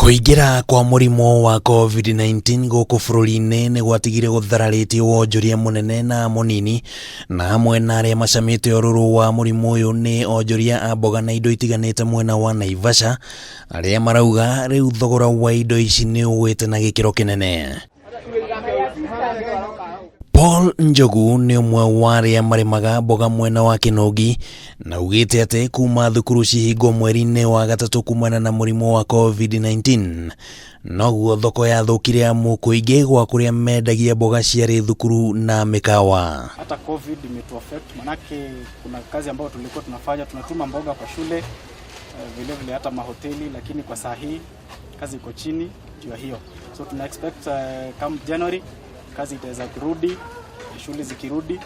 Kũingĩra kwa mũrimũ wa COVID-19 gũkũ bũrũri-inĩ nĩ gwatigire gũthararĩtie wonjoria mũnene na mũnini, na hamwe na arĩa macamĩte ũrũrũ wa mũrimũ ũyũ nĩ onjoria a mboga na indo itiganĩte mwena wa Naivasha, arĩa marauga rĩu thogora wa indo ici nĩ ũgwĩte na gĩkĩro kĩnene. Paul Njogu nĩ ũmwe wa arĩa marĩmaga mboga mwena wa Kĩnũngi na augĩte atĩ kuma thukuru cihingwo mweri-inĩ wa gatatũ kumana na mũrimũ wa COVID-19 noguo thoko yathũkire amu kũingĩ gwa kũrĩa mendagia mboga ciarĩ thukuru na mĩkawa. Hata COVID imetu affect manake kuna kazi ambayo tulikuwa tunafanya, tunatuma mboga kwa shule, vile vile hata mahoteli, lakini kwa saa hii kazi iko chini juu ya hiyo, so tuna expect come January kazi itaweza kurudi, shule zikirudi,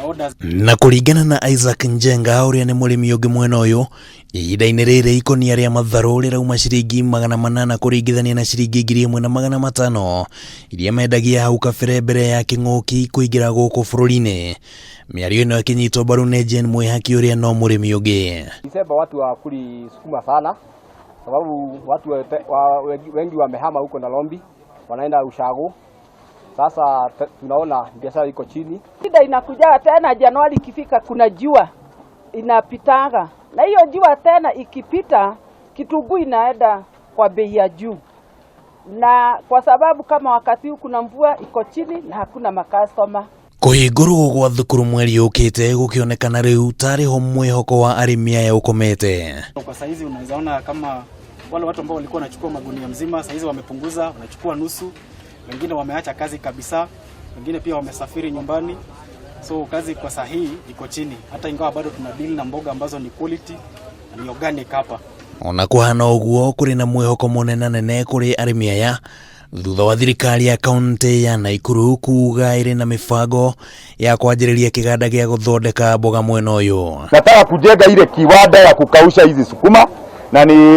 orders. Na kũringana na Isaac Njenga ũrĩa nĩ mũrĩmi ũngĩ mwena ũyũ, ihinda-inĩ rĩrĩ ikũnia rĩa matharũ rĩrauma ciringi 800 kũringithania na ciringi 1500 iria mendagia hau kabere mbere ya kĩng'ũki kũingĩra gũkũ bũrũri-inĩ. Mĩario ĩno ĩkĩnyitwo mbaru nĩ Jane Mwĩhaki ũrĩa no mũrĩmi ũngĩ. Disemba watu hawakuli sukuma sana, sababu watu wengi wamehama huko Nairobi, wanaenda ushago. Sasa tunaona biashara iko chini. Shida inakuja tena Januari ikifika, kuna jua inapitaga, na hiyo jua tena ikipita, kitunguu inaenda kwa bei ya juu, na kwa sababu kama wakati huu kuna mvua iko chini na hakuna makastoma. Kũhingũrwo gwa thukuru mweri ũkĩte gũkĩonekana rĩu tarĩ ho mwĩhoko wa arĩmi aya ũkomete. Kwa saizi unaweza ona kama wale watu ambao walikuwa wanachukua magunia mzima saizi wamepunguza, wanachukua nusu, wengine wameacha kazi kabisa, wengine pia wamesafiri nyumbani. So kazi kwa saa hii iko chini, hata ingawa bado tuna deal na mboga ambazo ni quality na ni organic hapa. Ona kũhana ũguo, kũrĩ na mwĩhoko mũnenanene kũrĩ arĩmi aya thutha wa thirikari ya kaunti ya Naikuru kuga ĩrĩ na mĩbango ya kwanjĩrĩria kĩganda gĩa gũthondeka mboga mwena ũyũ. Nataka kujenga ile kiwanda ya kukausha hizi sukuma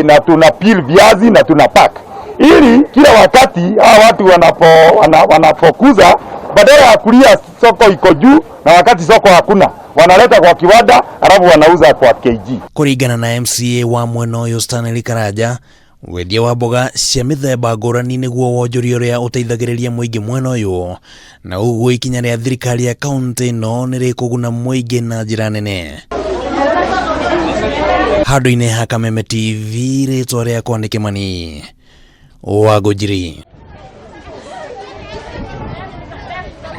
na tuna peel viazi na tuna pack ili kila wakati hawa watu wanapokuza, badala ya kulia soko iko juu na wakati soko hakuna, wanaleta kwa kiwanda alafu wanauza kwa kg. Kũringana na MCA wa mwena ũyũ Stanley Karanja, wendia wa mboga cia mĩthemba ngũrani nĩguo wonjoria ũrĩa ũteithagĩrĩria mũingĩ mwena ũyũ, na ũguo ikinya rĩa thirikari ya kaunti ĩno nĩ rĩkũguna mũingĩ na njĩra nene. Handũ-inĩ ha Kameme TV, rĩtwa rĩakwa nĩ Kĩmani wa Ngũnjiri.